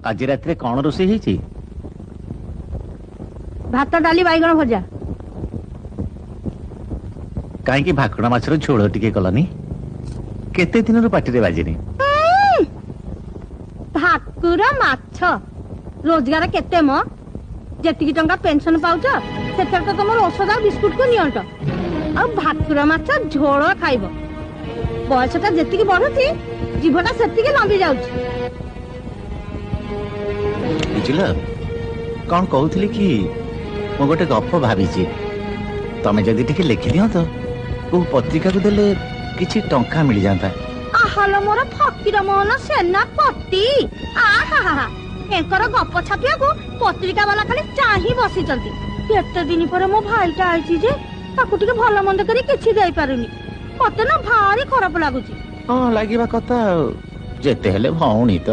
ଆଜି ରାତିରେ କଣ ରୋଷେଇ ହେଇଛି? ଭାତ, ଡାଲି, ବାଇଗଣ ଭଜା। କାହିଁକି ଭାକୁଣା ମାଛର ଝୋଳ ଟିକେ କଲନି? କେତେ ଦିନରୁ ପାଟିରେ ବାଜିନି। ଭାକୁର ମାଛ ରୋଜଗାର କେତେ ମ? ଯେତିକି ଟଙ୍କା ପେନସନ ପାଉଛ, ସେଥିରେ ତ ତମର ଔଷଧ ଆଉ ବିସ୍କୁଟକୁ ନିଅଣ୍ଟ, ଆଉ ଭାକୁର ମାଛ ଝୋଳ ଖାଇବ? ବୟସଟା ଯେତିକି ବଢୁଛି, ଜିଭଟା ସେତିକି ଲମ୍ବି ଯାଉଛି। ବୁଝିଲ, କଣ କହୁଥିଲି କି, ମୁଁ ଗୋଟେ ଗପ ଭାବିଛି। ତମେ ଯଦି ଟିକେ ଲେଖିଦିଅନ୍ତ, କୋଉ ପତ୍ରିକାକୁ ଦେଲେ କିଛି ଟଙ୍କା ମିଳିଯାନ୍ତା। ଆହାଲ ମୋର ଫକୀର ମୋହନ ସେନାପତି, ଆହା, ଏଙ୍କର ଗପ ଛାପିବାକୁ ପତ୍ରିକା ବାଲା ଖାଲି ଚାହିଁ ବସିଛନ୍ତି। କେତେ ଦିନ ପରେ ମୋ ଭାଇଟା ଆଇଛି ଯେ ତାକୁ ଟିକେ ଭଲ ମନ୍ଦ କରି କିଛି ଦେଇପାରୁନି। ମତେ ନା ଭାରି ଖରାପ ଲାଗୁଛି। ହଁ, ଲାଗିବା କଥା ଆଉ, ଯେତେ ହେଲେ ଭଉଣୀ ତ।